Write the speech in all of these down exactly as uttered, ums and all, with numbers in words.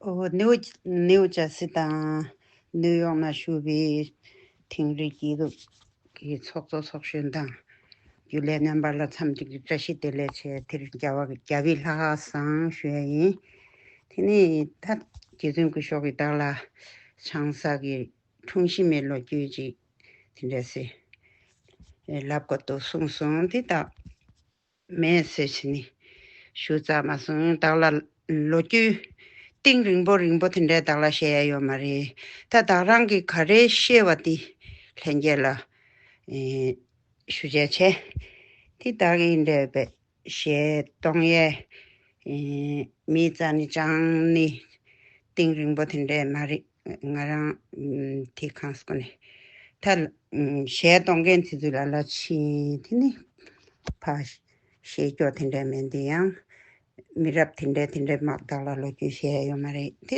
ཨོ་ནིའུ་ནིའུ་ཇར་སི་དང་ནིའུ་ཡོག་ནང་བཞུགས་པའི་དིང་རི་སྐྱིད་སྡུག་གི་ཚོགས་གཙོ་ཚོགས་གཞོན་དང་རྒྱུན་ལས་རྣམ་པ་ལ་འཚམས་འདྲི་གི་བཀྲ་ཤིས་བདེ་ལེགས་བྱས། དེ་རིང་རྒྱལ་བ་རྒྱལ་བའི་ལྷ་ཁང་བཟང་ཞུ་ཡ་ཡིན། དེ་ནས་ད་རྗེ་བཙུན་སྐུ་ཞབས་ཀྱིས་བདག་ལ་ཆང་ས་གི་འཁྲུངས་གཞིས་མའི་ལོ་རྒྱུས་ཅིག་དེ་འདྲ་སེ་ལབ་དགོས་འདུག་གསུངས་སོང་། དེ་དག་མེད་ཟེར་བྱས་ནས་ཞུ་ཚར་མ་སོང་། བདག་ལ་ལོ་རྒྱུས་གཏིང་རིང་པོ་རིང་པོ་དེ་འདྲའི་བདག་ལ་བཤད་ཡ་ཡོད་མ་རེད། ད་བདག་རང་གིས་ག་རེ་ཤེས་པ་དེ་ལྷན་རྒྱས་ལ་ཨེ་ཞུ་བྱས་བྱས། དེ་བདག་གིས་འདྲ་བའི་གཞས་གཏོང་ཡས་ཨེ་མི་རྩ་ནས་སྦྱངས་ནས་གཏིང་རིང་པོ་དེ་འདྲས་མ་རེད། ང་རང་ཨམ་དེ་གང་ཟེར་གོ་ནས་ད་ཨམ་གཞས་གཏོང་མཁན་དེ་ཚོ་ལ་ལ་ཕྱིན། དེ་ནི་ཕ་གཞས་སྐྱོ་དེ་འདྲས་མེད་འདི་ཡང་མི་རབས་དེ་འདྲས་དེ་འདྲས་མ་བདག་ལ་ལོ་རྒྱུས་བཤད་ཡ་ཡོད་མ་རེད། དེ་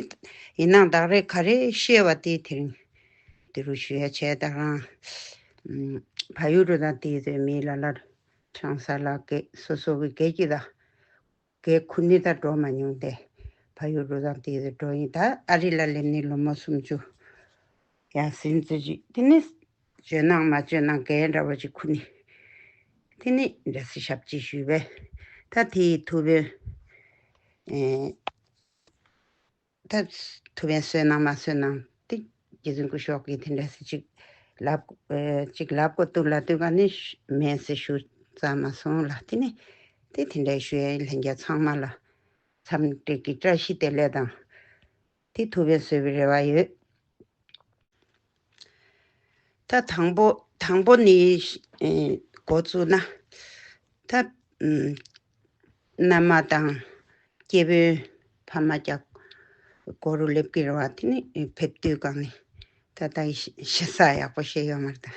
ཡིན་ནའང་བདག་རེ་ག་རེ་ཤེས་པ་དེ་དེ་རིང་དེ་རུ་ཞུ་ཡ་བྱས། ད་རང་ཨམ་ཕ་ཡུལ་རུ་དང་དེ་ཚོའི་མི་ལ་ལར་ཆང་ས་ལ་སྐད་སོ་སོ་གི་སྐད་ཀྱི་ད་སྐད་ཁུར་ནི་ད་འགྲོ་མ་མྱོང་སྟེ། ཕ་ཡུལ་རུ་དང་དེ་ཚོ་འགྲོ་ཡིན། ད་ཨ་རི་ལ་སླེབས་ནས་ལོ་མོ་སུམ་ཅུ་ཡར་ཟིན་ཙམ་ཅིག་དེ་ནི་ཇོ་ནང་མ་ཇོ་ནང་གས་འདྲ་བོ་ཅིག་ཁུར་ནི་དེ་ནི་འདྲ་སེ་ཞབས་ཕྱི་ཞུས་པས། ད་དེའི་ཐུ་བོན་ཨེ་ད་ཐུ་བོན་སོན་ནམ་མ་སོན་ནམ་དེ་རྗེ་བཙུན་སྐུ་ཞབས་ཀྱིས་དེ་འདྲ་སེ་ཅིག་ལབ་ཨེ་ཅིག་ལབ་དགོས་འདུག་ལབ་དུས་ག་ནི་མེད་ཟེར་ཞུ་ཙམ་མ་སོང་ལ། དེ་ནི་དེ་དེ་འདྲ་ཞུ་ཡ་ཡིན། ལྷན་རྒྱས་ཚང་མ་ལ་འཚམས་འདྲི་གི་བཀྲ་ཤིས་བདེ་ལེགས་དང་། དེ་ཐུ་བོན་གསོལ་བའི་རེ་བ་ཡོད། ད་དང་པོ་དང་པོ་ནི་ཨེ་འགོ་བཙུགས་ན་ད་ཨམ་མནའ་མ་དང་སྐྱེ་བོའི་ཕ་མ་རྒྱག་སྒོ་རུ་སླེབས་ཀྱི་རེད་བ། དེ་ནི་ཕེབས་དུས་གང་ནི་ད་ལྟ་ཞེ་ས་ཡག་པོ་བཤད་ཡོད་མ་རེད་ད།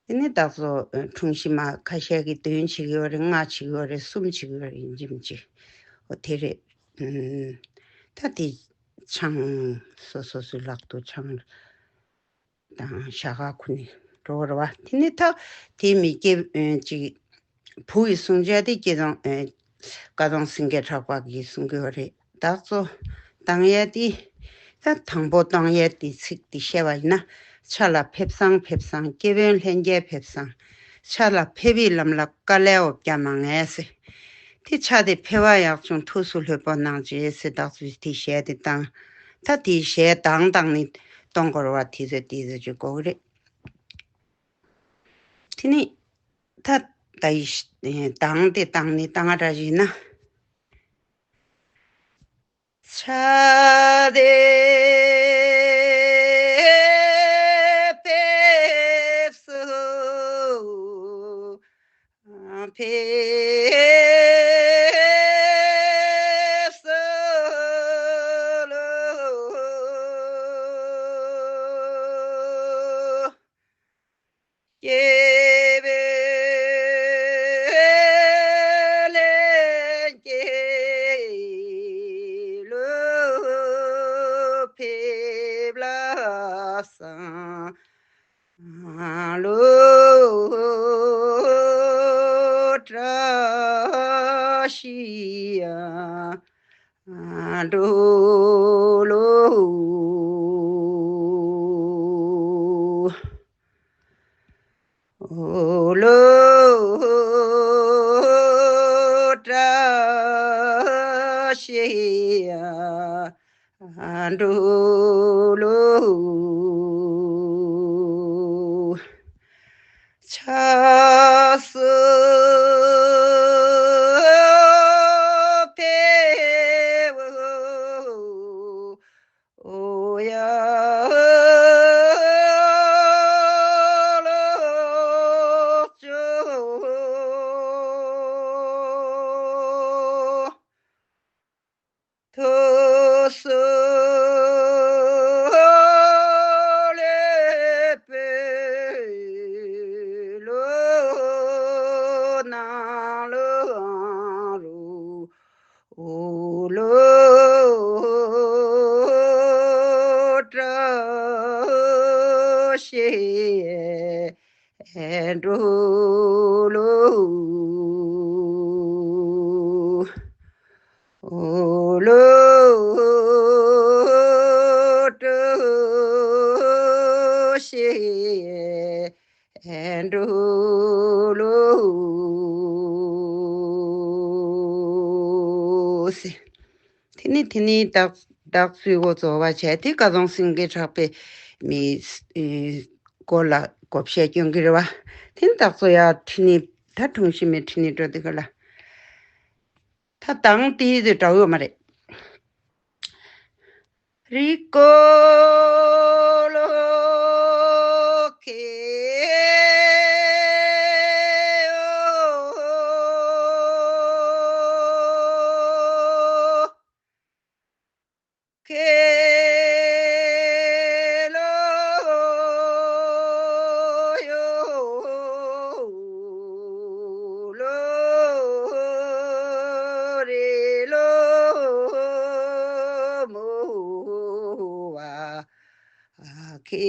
དེ་ནི་བདག་ཚོ་འཁྲུངས་གཞིས་མ་ཁ་ཤས་ཀྱིས་བདུན་བྱེད་ཀྱི་ཡོད་རེད། ལྔ་བྱེད་ཀྱི་ཡོད་རེད། གསུམ་བྱེད་ཀྱི་ཡོད་རེད། ཡིན་གཅིག་མིན་གཅིག་འོ་དེ་རེད། ཨུམ། ད་དེ་ཆང་སོ་སོ་སོའི་ལག་ཏུ་ཆང་དང་ཞྭ་ཁ་ཁུར་ནས་འགྲོ་བ་རེད་བ། དེ་ནི་ད་དེ་མི་སྐྱེ་ཨུམ་ཅིག་བུ་ཡི་གསུང་བྱ་དེ་སྐྱེ་ཚང་ཨེ་ཀ་ཙོང་སེང་གེ་གྲགས་པ་གིས་གསུང་གི་ཡོད་རེད། བདག་ཚོ་བཏང་ཡས་དེ་ད་དང་པོ་བཏང་ཡས་དེ་ཚིག་དེ་བཤད་པ་ཡིན་ན། ཕྱག་ལ་ཕེབས་བཟང་ཕེབས་བཟང་། སྐྱེ་བོའི་ལྷན་སྐྱེས་ཕེབས་བཟང་། ཕྱག་ལ་ཕེབས་པའི་ལམ་ལ་དཀའ་ལས་འོ་བརྒྱབ་མ་ངེས་ཟེར། དེ་ཕྱག་དེ་ཕེབས་པ་ཡག་བྱུང་། ཐུགས་སུ་ལྷོད་པོ་གནང་བྱེད་ཟེར། བདག་ཚོས་དེ་གཞས་དེ་བཏང་། ད་དེ་གཞས་བཏང་བཏང་ནི་གཏོང་དགོས་རེད་བ། དེ་ཚོ་དེ་ཚོ་ཅིག་དགོས་ཀྱི་རེད། དེ་ནི་ད་ད་ཡི་བཏང་དེ་བཏང་ནི་བཏང་ང་འདྲ་ཞིག་ན། ཕྱག་དེ་ཕེབས་སོ། ཕེབས་སོ་ལོ། སྐྱེ་བོའི་ལྷན་སྐྱེས་ལོ། ཕེབས་ལ་བཟང་ལོ། བཀྲ་ཤིས་ཡང་འགྲོ་ལོ། འོ་ལོ། བཀྲ་ཤིས་ཡང་འགྲོ་ལོ། ཕྱག་སུ་ཕེབས། འོ་ཡ་ལོ་ཅོ། ཐུགས་སུ་ལེགས་པའི་ལོ་ནང་ལོ་རུ། འོ་ལོ། བཀྲ་ཤིས་འགྲོ་ལོ། འོ་ལོ། ཟེར། དེ་ནི་དེ་ནི་བདག་བདག་ཚུལ་འོ་རྫོགས་པ་བྱས་དེ་བཀའ་གདོང་སེང་གེ་གྲགས་པའི་མི་ཨེ་སྐོར་ལ་བགོ་བཤའ་སྐྱོན་གྱི་རེད་བ། དེ་ནི་བདག་ཚོ་ཡ་ཁྲི་ནི་ད་དྲུང་ཞིག་མེད་ཁྲི་ནི་འགྲོ་དེ་ག་ལ། ད་དང་དེའི་དེ་འདྲ་ཡོད་མ་རེད། རི་ཀོ་ལོ་ཁེ་ཁེ་ལོ་ཡོ། ལོ་རེ་ལོ་མོ་བ་ཁེ་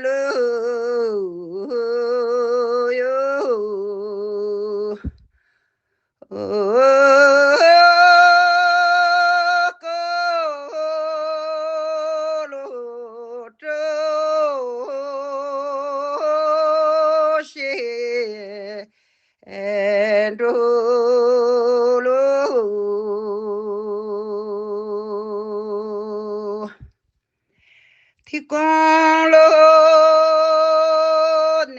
ལོ་ཡོ། ཐིག་ཀོང་ལོ་ནས་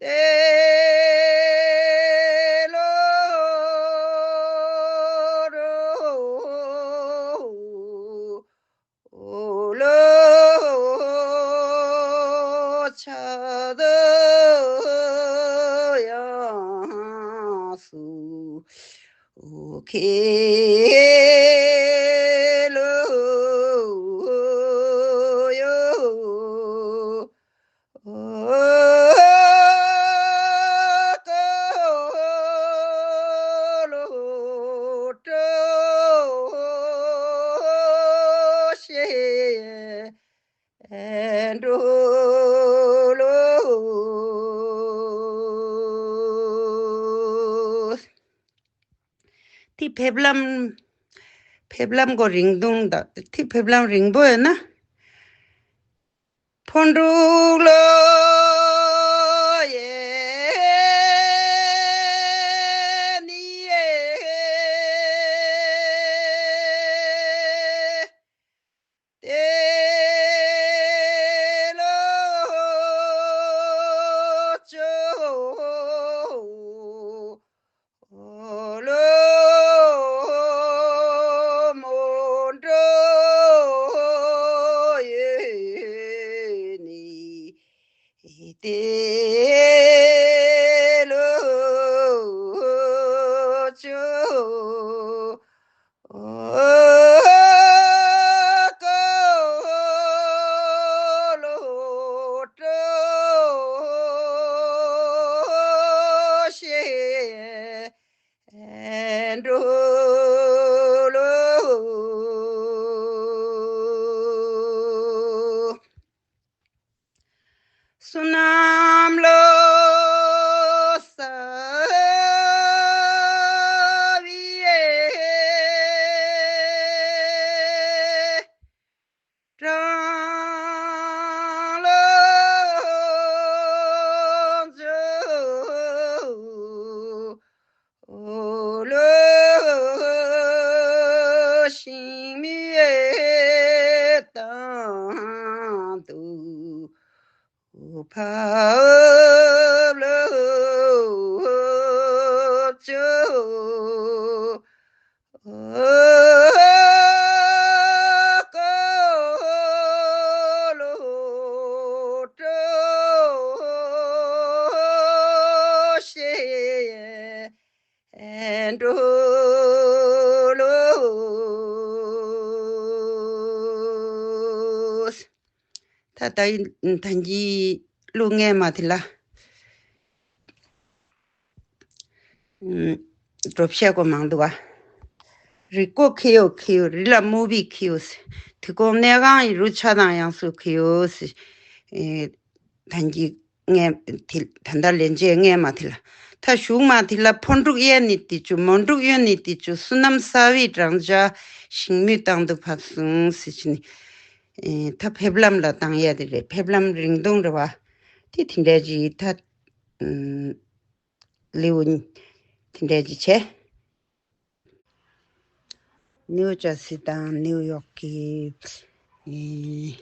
ཏེ་ལོ་རོ། ཨོ་ལོ་ཆ་དོ་ཡང་སུ་ཨོ་ཁེ་ལོ་ཡོ། ཨོ་ཀོ་ལོ་ཀྲོ་ཤེ་འགྲོ་ལོ། དེ་ཕེབས་ལམ། ཕེབས་ལམ་གོ་རིང་ཐུང་དང་དེ་ཕེབས་ལམ་རིང་པོ་ཡོད་ན། ཕོ་འབྲུག་ལོ་ཡེ་ནི་ཡེ། ཏེ་ལོ་ཅོ། ཨོ་ལོ་མོ་འགྲོ་ཡེ་ནི་ཏེ་ལོ་ཅོ། ཨོ་ཀོ་ལོ་ཀྲོ་ཤེ་འགྲོ་ལོ། བསོད་ནམས་ལོ་ས་བི་ཡེ། གྲང་ལོ་ཚོ། ཨོ་ལོ་ཤིང་མི་ཡེ་དང་དུ། ཕ་ལོ་ཅོ། ཨོ་ཀོ་ལོ་ཀྲོ་ཤེ་འགྲོ་ལོ། ད་ད་ཡིན་ད་གིན་གླུ་སྔས་མ་དེ་ལ། ཨུམ། སྒྲུབ་བྱེད་སྒོ་མང་འདུག་བ། རི་ཀོ་ཁེའུ་ཁེའུ་རི་ལ་མུ་བི་ཁེའུ་སི། དེ་ཀོང་གནས་ཁང་ཡི་རུ་ཆ་དང་ཡང་སུ་ཁེའུ་སི། ཨེ། ད་གིན་ངས་དེ་ད་ལྟ་ལན་བྱས་སྔས་མ་དེ་ལ། ད་གཞུག་མ་དེ་ལ་ཕོ་འབྲུག་གཡས་ནི་དེ་ཅུ་མོ་འབྲུག་གཡོན་ནི་དེ་ཅུ་བསོད་ནམས་གསར་བའི་བགྲང་བྱ་ཞིང་རྨོས་དང་དུ་བབས་སོང་ཟེར་གྱིན། ཨེ། ད་ཕེབས་ལམ་ལ་བཏང་ཡ་དེ་རེད། ཕེབས་ལམ་རིང་ཐུང་རེད་བ། དེ་དེ་འདྲ་ཅིག་ད། ཨུམ། ལེའུ་དེ་འདྲ་ཅིག་བྱས། ནིའུ་ཇར་སི་དང་ནིའུ་ཡོག་གི། ཨེ།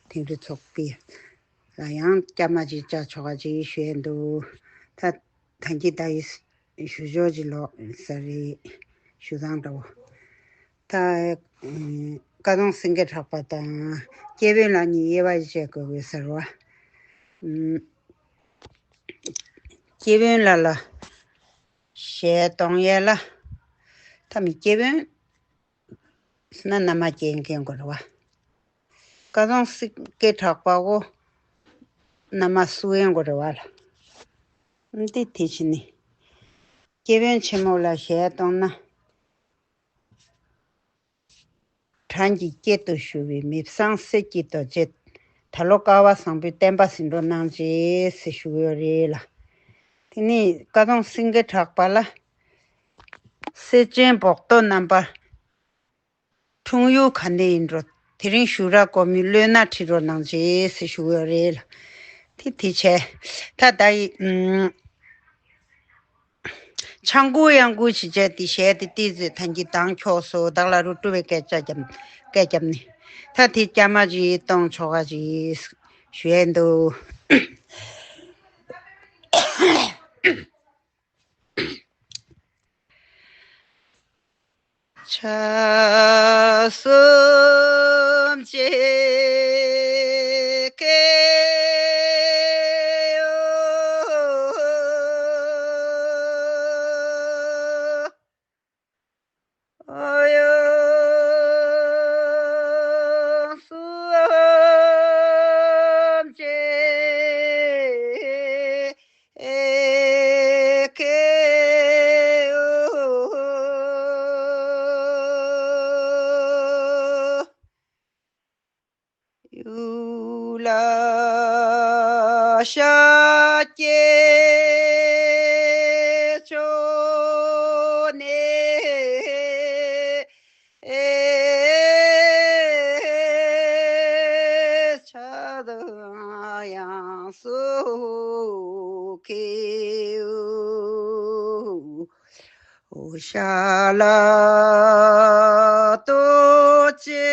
དིང་རི་ཚོགས་པའི་ལ་ཡང་བཅའ་མར་ཅིག་བཅར་ཆོག་ག་ཅིག་ཞུ་ཡས་འདུག་ད་ད་གིན་ད་ཡི་ཞུ་ཞོར་ཅིག་ལོག་ས་རེད། ཞུ་སྟངས་འདྲ་བོ། ད། ཨེ། ཀ་སྡོང་སེང་གེ་གྲགས་པ་དང་སྐྱེས་བུ་ལགས་གཉིས་དབྱེ་བ་བྱེད་དགོས་ཀྱི་ཟེར་བ། ཨུམ། སྐྱེས་བུ་ལགས་ལ་ཞལ་གཏོང་ཡས་ལ། ད་མི་སྐྱེས་བུ་ན་མནའ་མ་སྐྱེལ་མཁན་དགོས་རེད་བ། ཀ་སྡོང་སེང་གེ་གྲགས་པ་བོ་མནའ་མ་སུ་ཡིན་དགོས་རེད་བ་ལ། འདི་དེ་བྱས་ནས་སྐྱེས་བུ་ཆེན་མོ་ལ་ཞལ་གཏོང་ན། གྲངས་ཀྱི་དཀྱིལ་དུ་བཞུགས་པའི་མི་བཟང་གསེར་གྱི་རྡོ་རྗེ། ད་ལོ་སྐལ་བ་བཟང་པོའི་བསྟན་པ་ཟིན་འགྲོ་གནང་ཅེས་ཟེར་ཞུ་གི་ཡོད་རེད་ལ། དེ་ནས་ཀ་སྡོང་སེང་གེ་གྲགས་པ་ལ། སེར་ཆེན་བོག་ཏོ་རྣམ་པ། འཁྲུངས་ཡུལ་ག་ནས་ཡིན་འགྲོ། དེ་རིང་བཞུགས་ར་གོ་མི་བློན་ན་ཁྲིད་རོགས་གནང་ཅེས་ཟེར་ཞུ་གི་ཡོད་རེད་ལ། དེ་དེ་བྱས། ད་ད་ཡི། ཨུམ། ཆང་ཁུ་ཡང་ཁུ་ཞིག་བྱས་ཏེ་ཞལ་དེ་ཏི་ཙི་ཐང་གི་དང་འཁྱོག་སོ་བདག་ལ་རུ་སྤྲུ་བའི་སྐད་ཆ་རྒྱབ། སྐད་རྒྱབ་ནས། ད་དེ་སྐྱ་མ་ཅིག་གཏོང་ཆོག་ག་ཅིག་ཞུ་ཡས་འདུག་ཕྱག་གསུམ་གཅིག་གེ་ཡོ། ཡུལ་ལ་ཤཱཀྱའི་ཕྱོགས་ནས། ཕྱག་དང་ཡང་སུ་ཁེའུ། ཨོ་ཤ་ལ་ཏོ་ཅེ་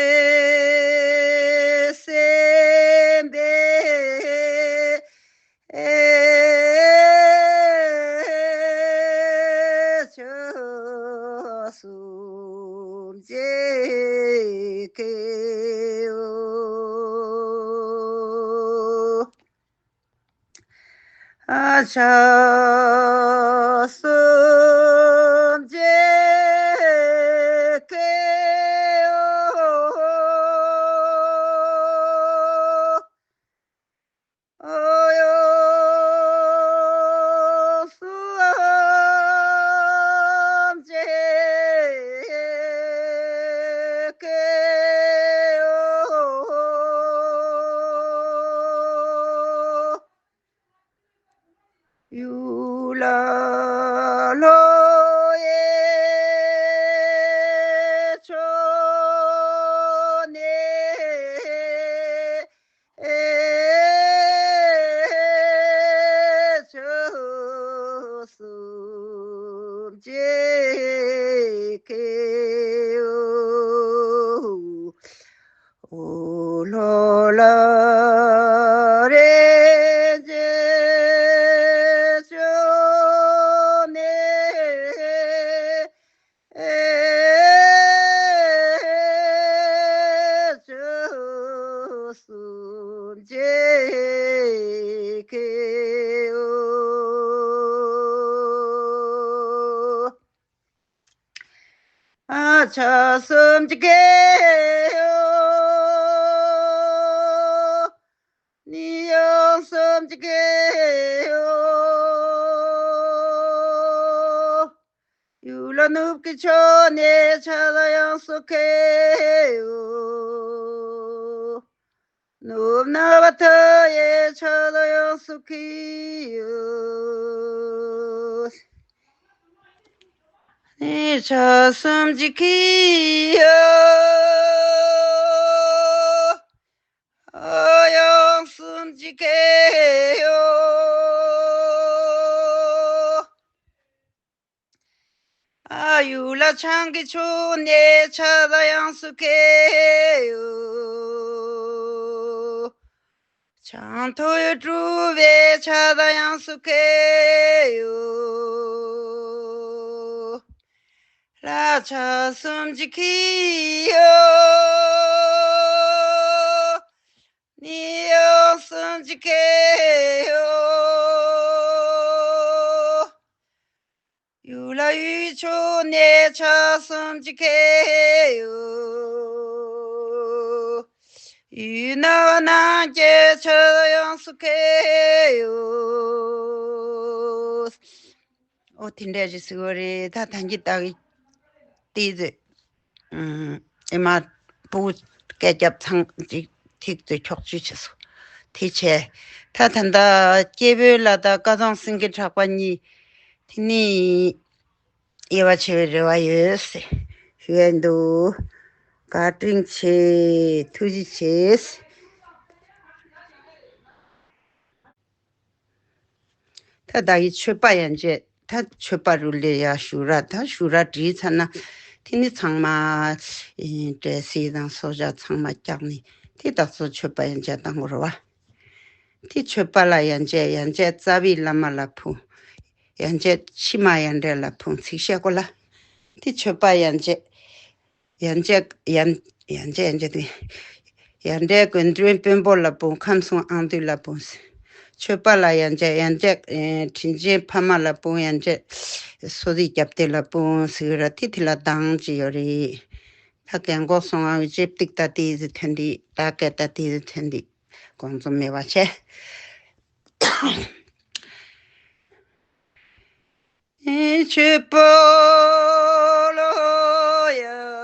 སེམས་དཔའི་ཆོས་སུམ་ཅེ་ཁེའུ། ཨ་ཕྱག་གསུམ་གཅིག་གེའོ། ཨོ་ཡོ་སུམ་གཅིག་གེའོ། ཡུལ་ལ་ལྷོ་ཡི་ཕྱོགས་ནས། ཆོས་སུམ་ཅེ་ཁེའུ། ཨོ་ལྷོ་ལ་རིན་ཆེན་ཕྱོགས་ནས། ཆོས་སུམ་ཅེ་ཁེའུ། ཨ་ཕྱག་གསུམ་གཅིག་གེའོ། ནི་ཡང་གསུམ་གཅིག་གེའོ། ཡུལ་ལ་ནུབ་ཀྱི་ཕྱོགས་ནས་ཕྱག་ལ་ཡང་སུ་ཁེའོ། ནུབ་ནུབ་མཐའ་ཡས་ཕྱག་ལ་ཡང་སུ་ཁེའོ། ནི་ཕྱག་གསུམ་གཅིག་གེའོ། བྱང་གི་ཕྱོགས་ནས་ཕྱག་ཡོངས་སུ་བསྐྱེད་ཡོད། བྱང་ཐོག་གྲུབ་པའི་ཕྱག་ཡོངས་སུ་བསྐྱེད་ཡོད། ལྷ་ཕྱག་གསུམ་གྱིས་བསྐྱེད་ཡོད། གནས་ཡུལ་གསུམ་གྱིས་བསྐྱེད་ཡོད། ཡུལ་ལ་ཡུལ་ཕྱོགས་ནས་ཕྱག་གསུམ་གྱིས་བསྐྱེད་ཡོད། ཡུལ་ནང་ནང་གི་ཕྱག་ཡོངས་སུ་བསྐྱེད་ཡོད། ཨོ་དེ་འདྲ་ཞིག་ཟེར་བ་རེད། ད་ཐང་གི་ད་གི་དེ་ཟེར། ཨེ་མ་བུ་སྐད་རྒྱབ་ཚང་ཅིག་ཐིག་ཏུ་ཁྱོག་བཅུ་བྱས་སོ། དེ་བྱས། ད་ད་ལྟ་སྐྱེས་བུ་ལ་དྭགས་བཀའ་ཐང་སེང་གེ་གྲགས་པ་གཉིས་དེ་ནི་དབྱེ་བ་ཕྱེ་བའི་རེ་བ་ཡོད་ཟེར་ཞུ་ཡ་འདུག། བཀའ་དྲིན་ཆེ། ཐུགས་རྗེ་ཆེ། ད་ད་གི་མཆོད་པ་ཡན་ཆད་ད་མཆོད་པ་རུ་ལས་ཡ་ཞུ་ར་ད་ཞུ་ར་བྲིས་ཚར་ན་དེ་ནི་ཚང་མ་འབྲས་སིལ་དང་སོ་བཞག་ཚང་མ་བཀྱག་ནི་དེ་ད་ཚོ་མཆོད་པ་ཡན་ཆད་བཏང་དགོས་རེད་བ། དེ་མཆོད་པ་ལ་ཡན་ཆད་ཡན་ཆད་རྩ་བའི་བླ་མ་ལ་ཕུལ། ཡན་ཆད་ཕྱི་མ་ཡན་འབྲེལ་ལ་ཕུལ་ཚིག་བཤད་གོ་ལ། དེ་མཆོད་པ་ཡན་ཆད་ཡན་ཆད་ཡན་ཡན་ཆད་ཡན་ཆད་དེ། ཡན་འབྲེལ་དགོན་འདྲེན་དཔོན་པོ་ལ་ཕུལ། ཁམས་གསུམ་དབང་འདུས་ལ་ཕུལ། མཆོད་པ་ལ་ཡན་ཆད་ཡན་ཆད་ཨེ་དྲིན་ཅན་ཕ་མ་ལ་ཕུལ། ཡན་ཆད་སོ་སོའི་རྒྱབ་རྟེན་ལ་ཕུལ་ཟེར་ར་དེ་དེ་ལ་གདངས་ཅི་ཡོད་རེད། ད་རྒན་གོག་སོང་ཨ་བི་ཅེབ་ཏིག་ད་དེ་ཟི་ཐོན་དེ་ད་སྐད་ད་དེ་ཟི་ཐོན་དེ་དགོངས་རྫོང་མེད་པ་བྱས། མཆོད་པ་ལ་ཡང་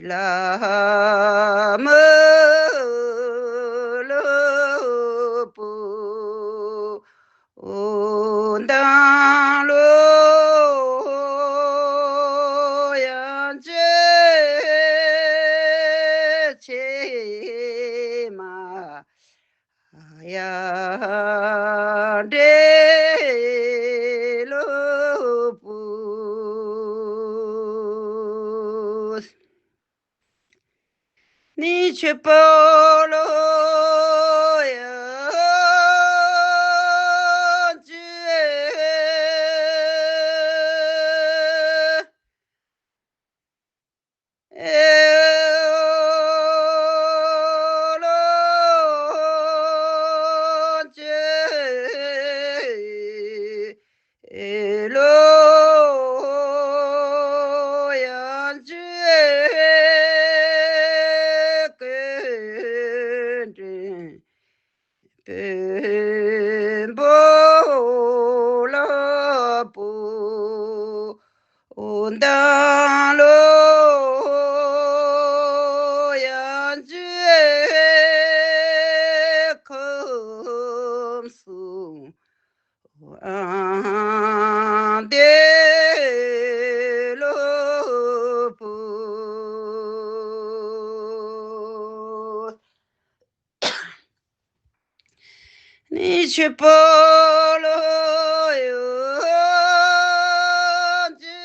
བླ་མ་ལ་ཕུལ། འོ་དང་ལོ་ཡང་ཅེ་ཆེ་མ་ཡང་འདྲེ་ལོ་ཕུལ། ནི་ཆུ་པོ་ལོ་ཡང་ཅི་ཨེ་ལོ་ཅི་ཨེ་ལོ་ཡང་ཅི་ཨེ་ཀུན་དྲིན་བོན་པོ་ལ་ཕུལ། འོ་དང་ལོ་ཡང་ཅི་ཁམས་གསུམ་བདེ་ལོ་ཕུལ། ནི་ཆུ་པོ་ལོ་ཡོ་ཅི་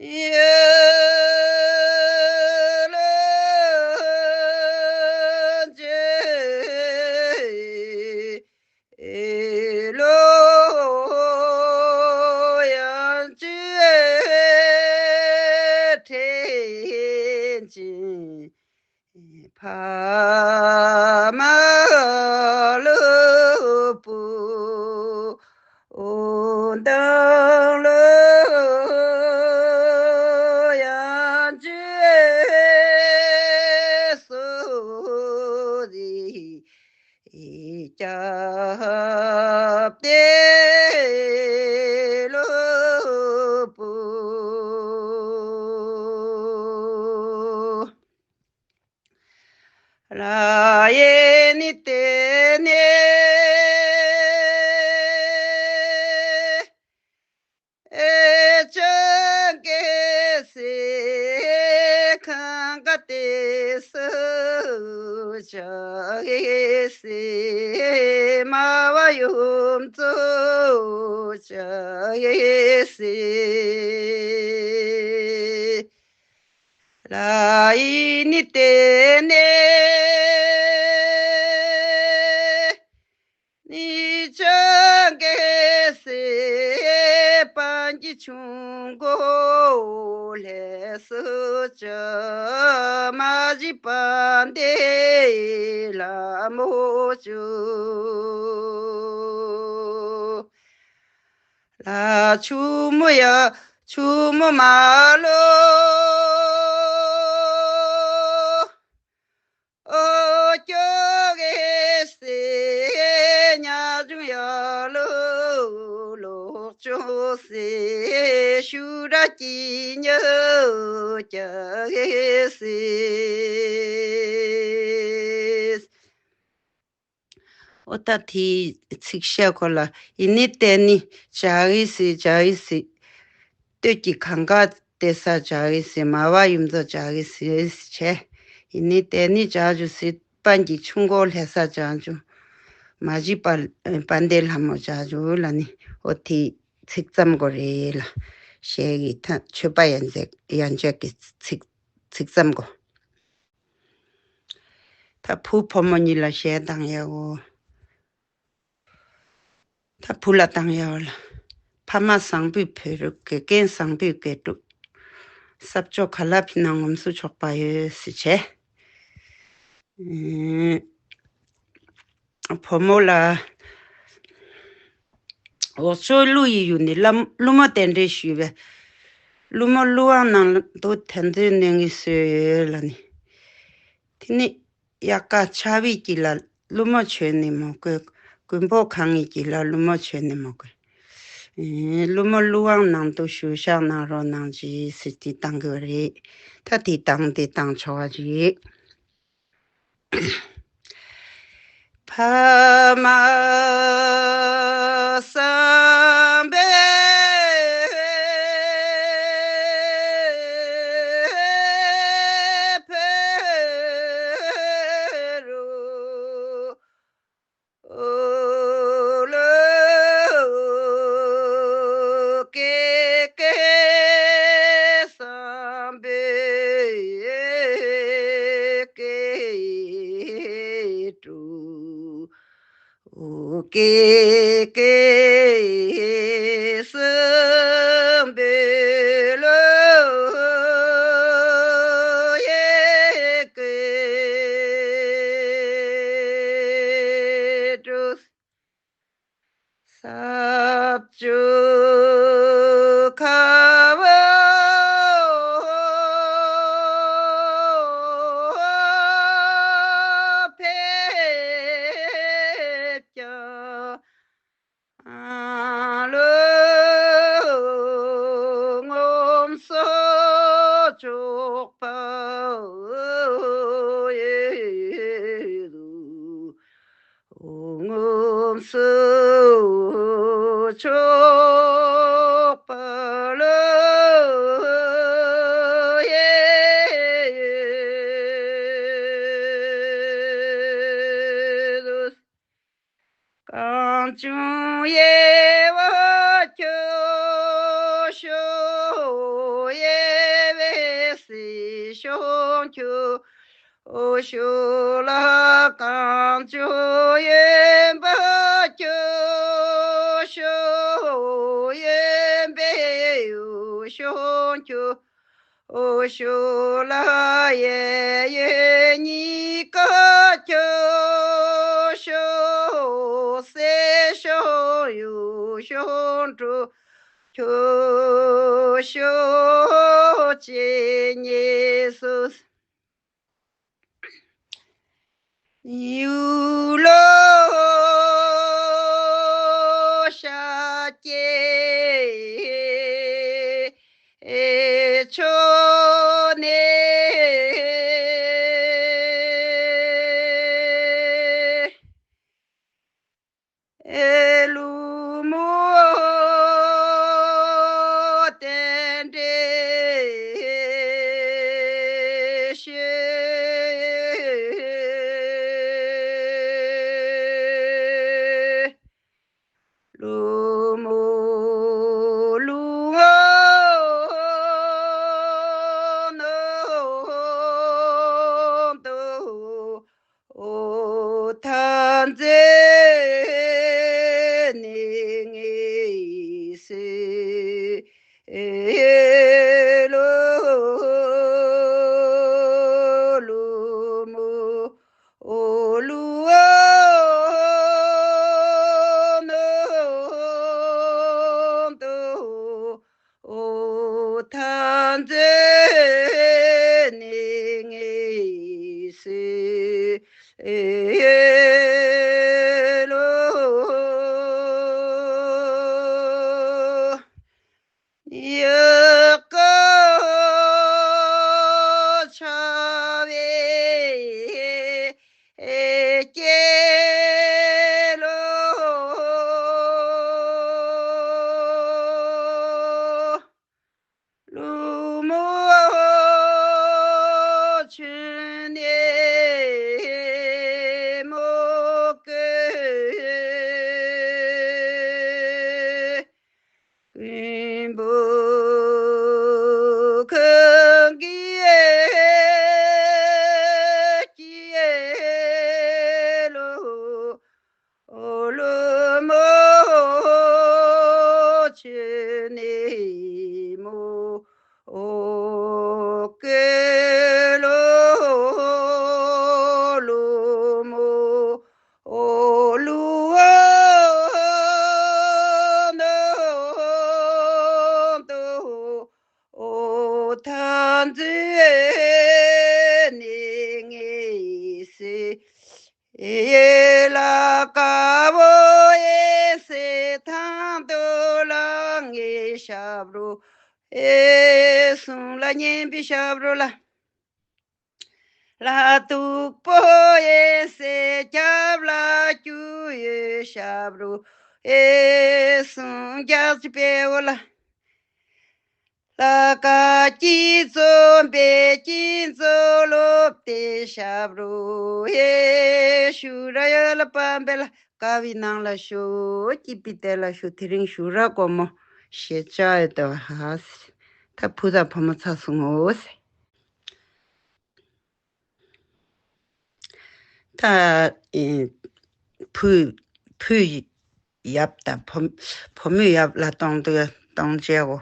ཡེ་ལོ་ཅི་ཨེ་ལོ་ཡང་ཅི་ཨེ་ཐེན་ཅིན་ཕ་མ་ལུ་པུ་འོ་དང་ལོ་ཡང་ཅི་ཨེ་སོ་ཟི། ཨ་ཡེ་ནི་ཏེ་ནེ་ཨེ་ཅང་གེ་སེ་ཁང་ག་ཏེ་སུ་ཅ་གེ་སེ་མ་བ་ཡུམ་ཙུ་ཅ་གེ་སེ། ལ་ཡི་ནི་ཏེ་ནེ་ནི་ཅང་གེ་སེ་པན་གྱི་ཆུང་གོ་ལྷེ་སུ་ཅ་མ་ཇི་པན་ཏེ་ལ་མོ་ཅུ། ལ་ཆུ་མོ་ཡ་ཆུ་མོ་མ་ལོ། ཨོ་ཀྱོ་གེ་སེ་ཉ་ཇུ་ཡ་ལོ་ལོག་ཅོ་སེ་ཤུ་ར་ཀྱི་ཉ་ཀྱ་གེ་སེ། ཨོ་ད་དེའི་ཚིག་བཤད་གོ་ལ། ཡི་ནི་ཏེ་ནི་ཇ་གི་སི་ཇ་གི་སི། སྟོད་ཀྱི་གང་ག་ཏེ་ས་ཇ་གི་སི་མ་བ་ཡུམ་ཙོ་ཇ་གི་སི་ཟེར་བྱས། ཡི་ནི་ཏེ་ནི་ཇ་ཇུ་སི་པན་གྱི་ཆུང་གོ་ལྷེ་ས་ཇ་ཇུ། མ་ཇི་པ་པན་ཏེ་ལྷ་མོ་ཇ་ཇུ་ལ་ནི་ཨོ་དེའི་ཚིག་ཙམ་གོ་རེད་ལ། ཞེས་ཀྱི་ཐ་མཆོད་པ་ཡན་ཆད་ཡན་ཆད་ཀྱི་ཚིག་ཚིག་ཙམ་གོ། ད་བུ་ཕོ་མོ་གཉིས་ལ་གཞས་བཏང་ཡག་གོ། ད་བུ་ལ་བཏང་ཡག་ལ། ཕ་མ་བཟང་པོའི་བུ་རུ་དགེ་རྒན་བཟང་པོའི་དགེ་ཕྲུག་ས་ཕྱོགས་ག་ལ་ཕྱིན་ན་ངོམ་སོ་ཆོག་པ་ཡོད་ཟེར་བྱས། ཨེ། བུ་མོ་ལ། འོག་ཕྱོགས་ཀླུ་ཡི་ཡུལ་ནས་ཀླུ་མོ་གདན་འདྲེན་ཞུས་པས། ཀླུ་མོ་ཀླུ་དབང་ནང་དུ་དེ་ཚོའི་གནས་ངེས་སུ་ཡོད་ལ་ནི། དེ་ནི་དབྱར་ཁ་ཆར་པའི་དཀྱིལ་ལ་ཀླུ་མོ་བྱོན་ནས་མོ་གོས་མགོན་པོ་གང་ངི་དཀྱིལ་ལ་ཀླུ་མོ་བྱོན་ནས་མོ་གོས། ཨེ། ཀླུ་མོ་ཀླུ་དབང་ནང་དུ་བཞུགས་ཤག་གནང་རོགས་གནང་ཅིག་ཟེར་ཏེ་བཏང་གི་རེད། ད་དེ་བཏང་དེ་བཏང་ཆོག་པ་རེད། ཕ་མ་བསམ་པའི་ཕ་རོལ་ཀེ་ཀེ་བསམ་པའི་སྐད་སྒྲོག་ཀེ་ཀེ་བསམ་པའི་ལོ་ཡེ་སྐད་སྒྲོག་ས་བཅུ་ཁ་བ་ཕེབས་ཀྱང་ལོ་ངོམ་སོ་ཆོག་པ་ཡོད། ངོམ་སོ་ཆོག་པ་ལོ་ཡེ་ཡོད། གངས་ལྗོངས་ཡེ་བ་ཁྱོད་ཤོག་ཡེ་བའི་སྲིད་ཤོག་ཁྱོད། ཨོ་ཤོ་ལ་གངས་ལྗོངས་ཡོན་པ་ཁྱོད་ཤོག་ཡོན་པའི་ཡུལ་ཤོག་ཁྱོད། ཨོ་ཤོ་ལ་ཡེ་ཡོད་གཉིས་ཀ་ཁྱོད་ཤོག་སྲས་ཤོག་ཡུལ་ཤོག་འགྲོ་ཁྱོད་ཤོག་ཅེས་ཉེས་སུ། ཡུལ་ལོ་ཤཱཀྱའི་ཕྱོགས་ནས། མཛད་ནས་ངེས་སེ་ལོ། ཡི་གེ་ཆ་བའི་སྐྱེས་ལོ། ལུ་མོ་ཆུ་ནས་མོ་གི། ཀུན་པོ་ཁང་གི་སྐྱེས་ལོ། ཨོ་ལུ་མོ་ཆུ་ནས་མོ་ཨོ་ཀེ་ལོ། ལུ་མོ་ཨོ་ལུ་ནོ་ཏོ་ཨོ་ཐ་འཛུ་ནས་ངེས་སེ། ཨེ་ལ་ཀ་བོ་ཨེ་སེ་ཐང་དོ་ལ་ངེ་ཞབས་རོ། ཨེ་གསུང་ལ་སྙན་པའི་ཞབས་རོ་ལ། ལ་དུག་པོ་ཨེ་སེ་རྒྱབ་ལ་རྒྱུ་ཡོད་ཞབས་རོ། ཨེ་གསུང་རྒྱག་ཅི་པེ་འོ་ལ། ལ་ཀ་སྐྱིད་འཛོམས་པའི་སྐྱིད་འཛོམས་ལོབ་སྟེ་ཞབས་རོ་ཧེ་ཞུ་ར་ཡ་ལ་པམ་པེ་ལ་ཀ་བའི་ནང་ལ་ཞུ་སྐྱིད་པའི་དེ་ལ་ཞུ་དེ་རིང་ཞུ་ར་གོ་མོ་ཞེ་ཅག་ཡོད་དོ་ཧ་སི་ཐ་ཕུ་ཐ་ཕོ་མོ་ཚ་སུ་ངོ་སེ། ད་ཨེ་བུ་བུ་ཡབ་དང་བུ་བུ་མོ་ཡབ་ལ་གཏོང་དུ་གཏོང་བྱའོ།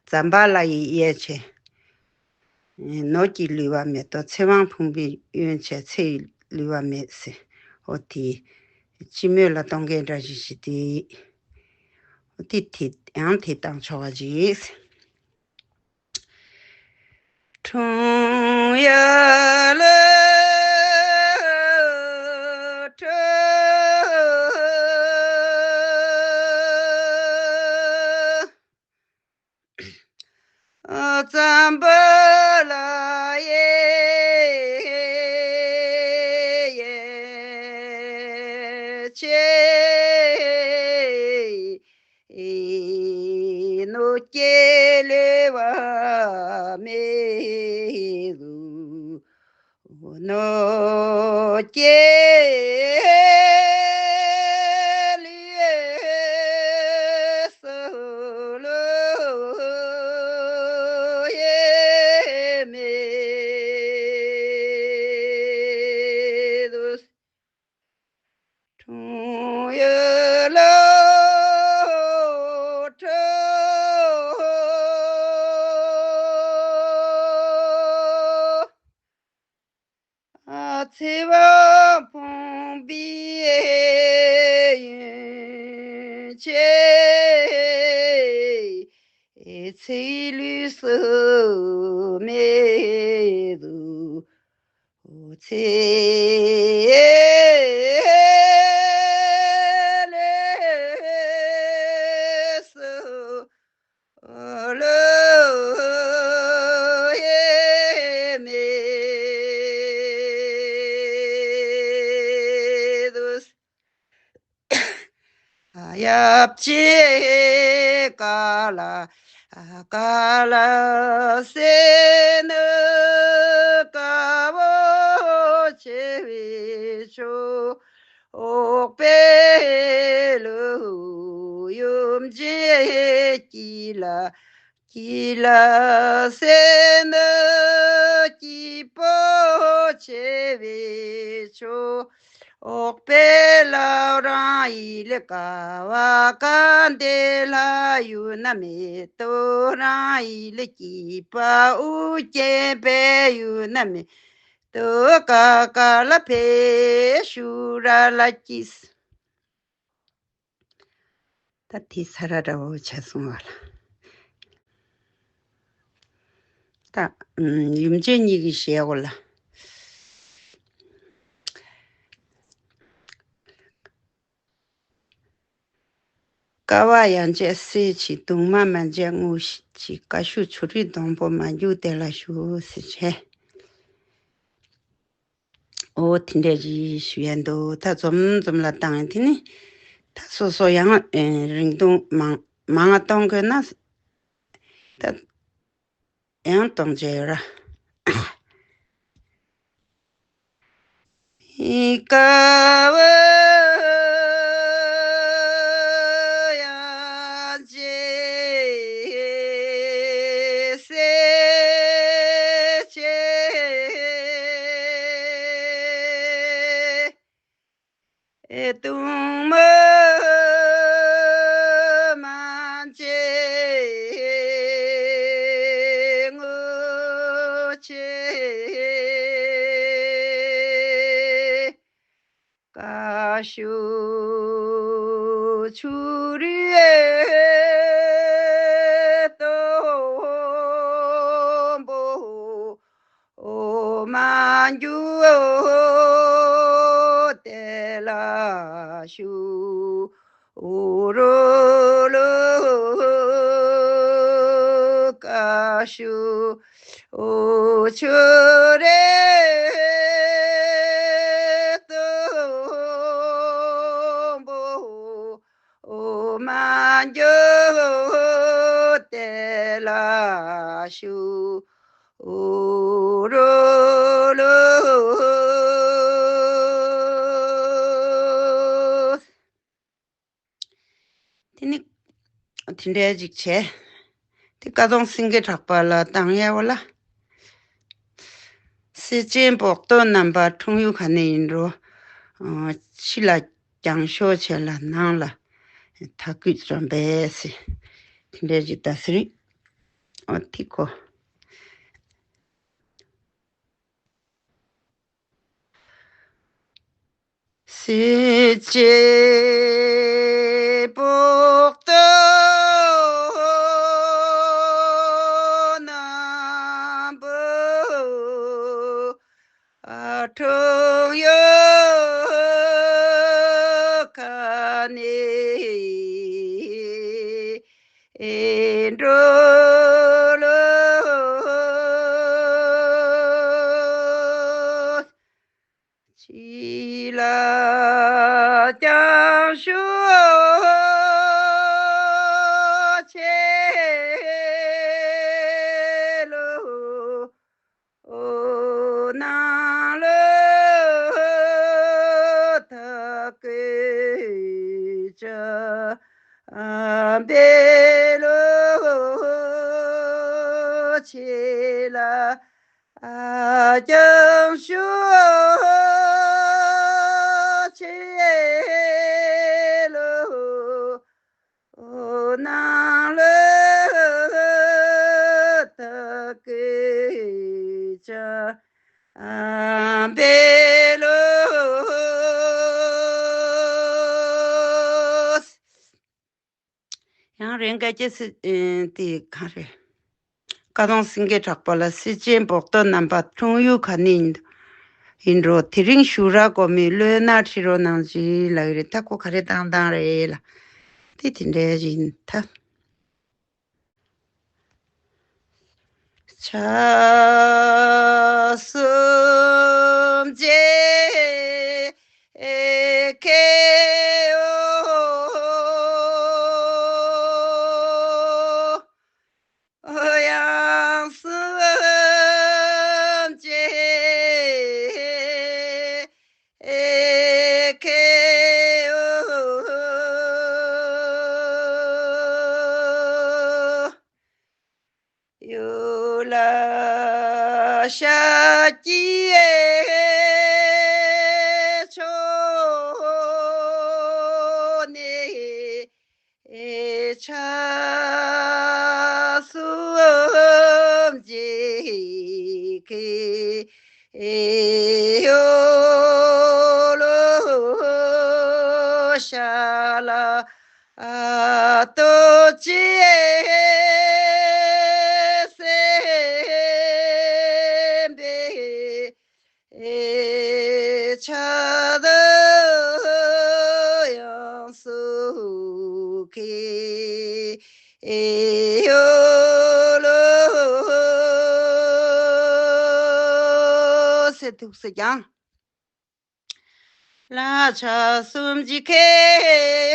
ཛམ་བྷ་ལ་ཡི་གཡས་ཆེ། ནོར་གྱིས་ལུས་པ་མེད་དོ། ཚེ་དབང་ཕུང་པོའི་གཡོན་ཆེ་ཚེ་ཡི་ལུས་པ་མེད་ཟེར། ཨོ་དེ་སྤྱི་མོས་ལ་གཏོང་མཁན་འདྲ་ཞིག་ཞིག་དེ། ཨོ་དེ་དེ་ཡང་དེ་བཏང་ཆོག་པ་ཅིག་འཁྲུངས་ཡ་ལ་ཁྲོ། ཙམ་པ་ལ་ཡེ་ཡེ་ཆེ། ནོ་ཀྱེ་ལེ་བ་མེ་རུ། ནོ་ཀྱེ་ལེ་སོ་ལོ་ཡེ་མེ་རུ། ཁྲུང་ཡོ་ལོ་ཁྲོ། ཚེ་དབང་ཕུང་པོའི་གཡོན་ཆེ། ཚེ་ལུས་སུ་མེ་རུ། ཚེ་ལས་སུ་ལོ་ཡེ་མེ་རུ། ཡབ་ཆེ་ཀ་ལ་ཀ་ལ་སེ་ནུ་ཀ་བོ་ཆེ་བའི་ཆོ། འོག་པའི་ལུ་ཡུམ་ཆེ་ཀི་ལ། ཀི་ལ་སེ་ནུ་ཀི་པོ་ཆེ་བའི་ཆོ། འོག་པའི་ལ་རང་ཡི་ལི་ཀ་བ་ཀ་འདེ་ལ་ཡུ་ན་མེ་ཏོ། རང་ཡི་ལི་ཀི་པ་ཨུ་ཀེ་པེ་ཡུ་ན་མེ་ཏོ། ཀ་ཀ་ལ་ཕེ་ཤུ་ར་ལ་ཀིས། ད་དེ་ས་ར་འདྲ་བོ་བྱས་སོང་བ་ལ། ད་ཨམ་ཡུམ་ཆེན་གཉིས་ཀྱིས་ཞེས་གོ་ལ། ཀ་བ་ཡང་བཅད་གསེར་གྱི་གདུང་མ་མ་བཅད་དངུལ་གྱི་ཀ་ཤུ་ཆུ་རིས་སྡོང་པོ་མ་རྒྱུག་དེ་ལ་ཞུགས་ཟེར་བྱས། འོ་དེ་འདྲ་ཞིག་ཞུ་ཡ་འདུག་ད་འཛོམས་འཛོམས་ལ་བཏང་ཡ་དེ་ནི་ད་སོ་སོ་ཡང་ཨེ་རིང་ཐུང་མང་མང་ང་གཏོང་དགོས་ན་ད་ཡང་གཏོང་བྱས་ཡོད་ར། ཀ་བ་ཡང་བཅད་གསེར་གྱི་གདུང་མ་མ་བཅད་དངུལ་གྱི་ཀ་ཤུ་ཆུ་རིས་སྡོང་པོ་མ་རྒྱུག་དེ་ལ་ཞུགས། ཨུ་རུ་ལུ་ཀ་ཤུ་ཨུ་ཆུ་རིས་སྡོང་པོ་མ་རྒྱུག་དེ་ལ་ཞུགས། ཨུ་རུ་ལུ། དེ་ནི་དེ་འདྲའི་ཅིག་བྱས། དེ་ཀ་གདོང་སེང་གེ་གྲགས་པ་ལ་བཏང་ཡ་བ་ལ། གསེར་ཅན་པོག་ཏོ་རྣམ་པ་འཁྲུངས་ཡུལ་ག་ནས་ཡིན་འགྲོ། ཕྱི་ལ་རྒྱང་ཤོག་བྱས་ལ་ནང་ལ་ཐ་གུས་འཛོམས་པས་ཟེར། དེ་འདྲའི་ཅིག་ད་ཟེར། ཨོ་དེ་གོ། གསེར་གྱི་པོག་ཏོ་རྣམ་པ་འཁྲུངས་ཡུལ་ག་ནས་ཡིན་འགྲོ་ལོ། ཕྱི་ལ་རྒྱང་ཤོག་བྱས་ལོ། ནང་ལ་ཐ་གུས་འཛོམས་པས་ལོ། ཕྱི་ལ་རྒྱང་ཤོག་བྱས་ལོ། ནང་ལ་ཐ་གུས་འཛོམས་པས་ལོ། ཡང་རེ་འགའ་སྐྱེ་སྲིད་དེ་གང་རེད། ཀ་གདོང་སེང་གེ་གྲགས་པ་ལ་གསེར་ཅན་པོག་ཏོ་རྣམ་པ་འཁྲུངས་ཡུལ་ག་ནས་ཡིན་འགྲོ། དེ་རིང་ཞུ་ར་གོ་མི་བློན་ན་ཁྲི་རོ་ནང་ཅི་ལ་ཡི་རེད། ད་ཁོ་ག་རེ་བཏང་བཏང་རེད་ལ། དེ་དེ་འདྲའི་ཡིན་ད། ཕྱག་གསུམ་གྱིས་ཁྱེར་འོ། ཡང་གསུམ་གྱིས་ཁྱེར་འོ། གཡུ་ལ་ཤཱཀྱའི་ཕྱོགས་ནས་ཕྱག་གསུམ་གྱིས་ཁྱེར་འོ་ལོ། ཤ་ལ་ཨ་ཏོ་ཅི་སེ་ ཡོད་ལོ་ཟེར་ཐུགས་སུ་ཀྱང་། ལ་ཕྱག་གསུམ་གྱི་ཁེ་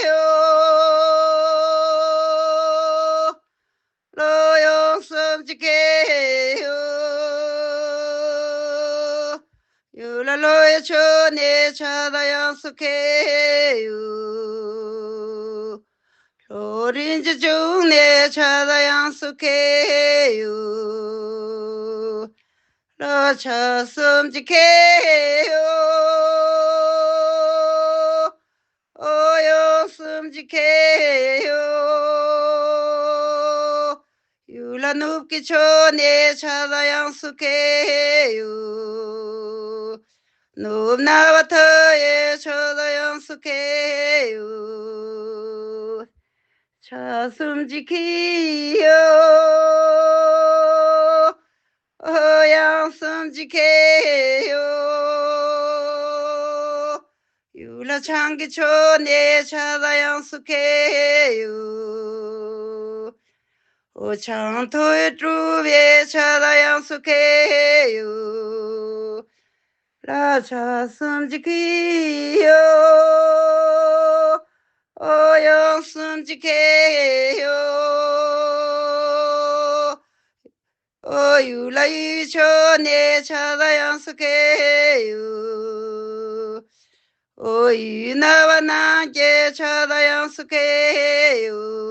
ཡོད། ལོ་ཡང་གསུམ་གྱི་ཁེ་ཡོད། ཡུལ་ལ་ལོ་ཡི་ཆོས་ནས་ཆ་ད་ཡང་སུ་ཁེ་ཡོད། ལོ་རིན་གྱི་བྱུང་ནས་ཆ་ད་ཡང་སུ་ཁེ་ཡོད། ལ་ཕྱག་གསུམ་གྱི་ཁེ་ཡོད། ཨོ་ཡང་གསུམ་གྱི་ཁེ་ཡོད། ཡུལ་ལ་ནུབ་ཀྱི་ཕྱོགས་ནས་ཆ་ད་ཡང་སུ་ཁེ་ཡོད། ནུབ་ན་བ་ཐོ་ཡི་ཕྱོགས་ད་ཡང་སུ་ཁེ་ཡོད། ཕྱག་གསུམ་གྱི་ཁེ་ཡོད། ཨོ་ཡང་གསུམ་གྱི་ཁེ་ཡོད། ཡུལ་ལ་བྱང་གི་ཕྱོགས་ནས་ཆ་ད་ཡང་སུ་ཁེ་ཡོད། ཨོ་བྱང་ཐོ་ཡི་གྲུབ་པའི་ཆ་ད་ཡང་སུ་ཁེ་ཡོད། ལ་ཕྱག་གསུམ་གྱི་ཁེ་ཡོད། ཨོ་ཡང་གསུམ་གྱི་ཁེ་ཡོད། ཨོ་ཡུལ་ལ་ཡུལ་ཕྱོགས་ནས་ཆ་ད་ཡང་སུ་ཁེ་ཡོད། ཨོ་ཡུལ་ན་བ་ནང་གི་ཆ་ད་ཡང་སུ་ཁེ་ཡོད།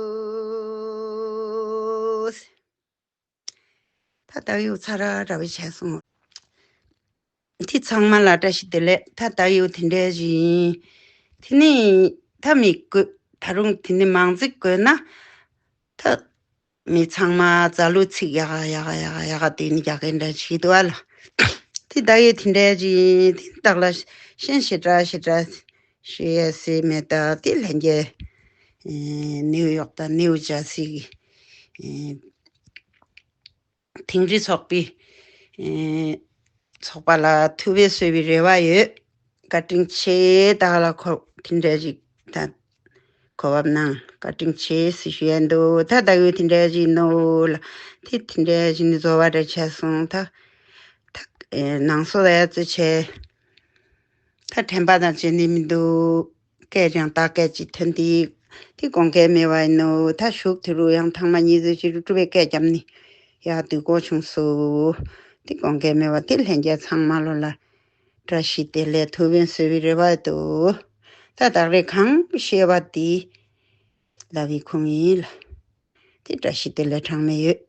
ད་ད་ཡུལ་ཚ་ར་ར་བའི་བྱས་སོང་། དེ་ཚང་མ་ལ་བཀྲ་ཤིས་བདེ་ལེགས། ད་ད་ཡུལ་དེ་འདྲ་ཞིག་ཡིན། དེ་ནི་ད་མི་དགོས། ད་རུང་དེ་ནི་མང་ཙིག་དགོས་ན། ད་མི་ཚང་མ་རྩ་ལུ་ཚིག་ཡག་ཡག་ཡག་ཡག་དེ་ནི་རྒྱག་གི་འདྲ་ཞིག་འདུག་ཨ་ལ། དེ་ད་ཡུལ་དེ་འདྲ་ཞིག་ཡིན། དེ་བདག་ལ་ཤན་ཞེ་དྲག་ཞེ་དྲག་ཞུ་ཡས་སྲིད་མེད། ད་དེ་ལྷན་རྒྱས་ནིའུ་ཡོག་དང་ནིའུ་ཇར་སི་གི་དིང་རི་ཚོགས་པའི་ཚོགས་པ་ལ་ཐུགས་ཕན་གསོས་པའི་རེ་བ་ཡོད། བཀའ་དྲིན་ཆེ། བདག་ལ་གོ་དེ་འདྲ་ཞིག་ད་གོ་བབ་གནང་། བཀའ་དྲིན་ཆེ་ཟེར་ཞུ་ཡས་འདུག། ད་ད་ཡུལ་དེ་འདྲ་ཞིག་ནོ་ལ་དེ་དེ་འདྲ་ཞིག་ནི་བཟོ་བ་འདྲ་བྱས་སོང་། ད་ད་ནང་སོ་ལ་ཡ་ཙི་བྱས། ད་དྲན་པ་དང་བརྗེད་ནི་མི་འདུག། སྐད་ཀྱང་ད་སྐད་ཅིག་ཐོན་ཏེ། དེ་དགོངས་འགལ་མེད་པ་ཡིན་ནོ། ད་ཞུགས་དུས་རུ་ཡང་ཐང་མ་གཉིས་ཟེར་ཅིག་རུ་སྤྲུལ་པའི་སྐད་བརྒྱབ་ནི་ཡག་དུས་གོ་བྱུང་སོ། དེ་དགོངས་འགལ་མེད་པ་དེ་ལྷན་རྒྱས་ཚང་མ་ལོ་ལ་བཀྲ་ཤིས་བདེ་ལེགས་ཐུགས་ཕན་གསོས་པའི་རེ་བ་འདུག། ད་བདག་རེ་གང་ཤེས་པ་དེ་ལབ་པའི་ཁུངས་ཡིན་ལ། དེ་བཀྲ་ཤིས་བདེ་ལེགས་གྲངས་མེད་ཡོད།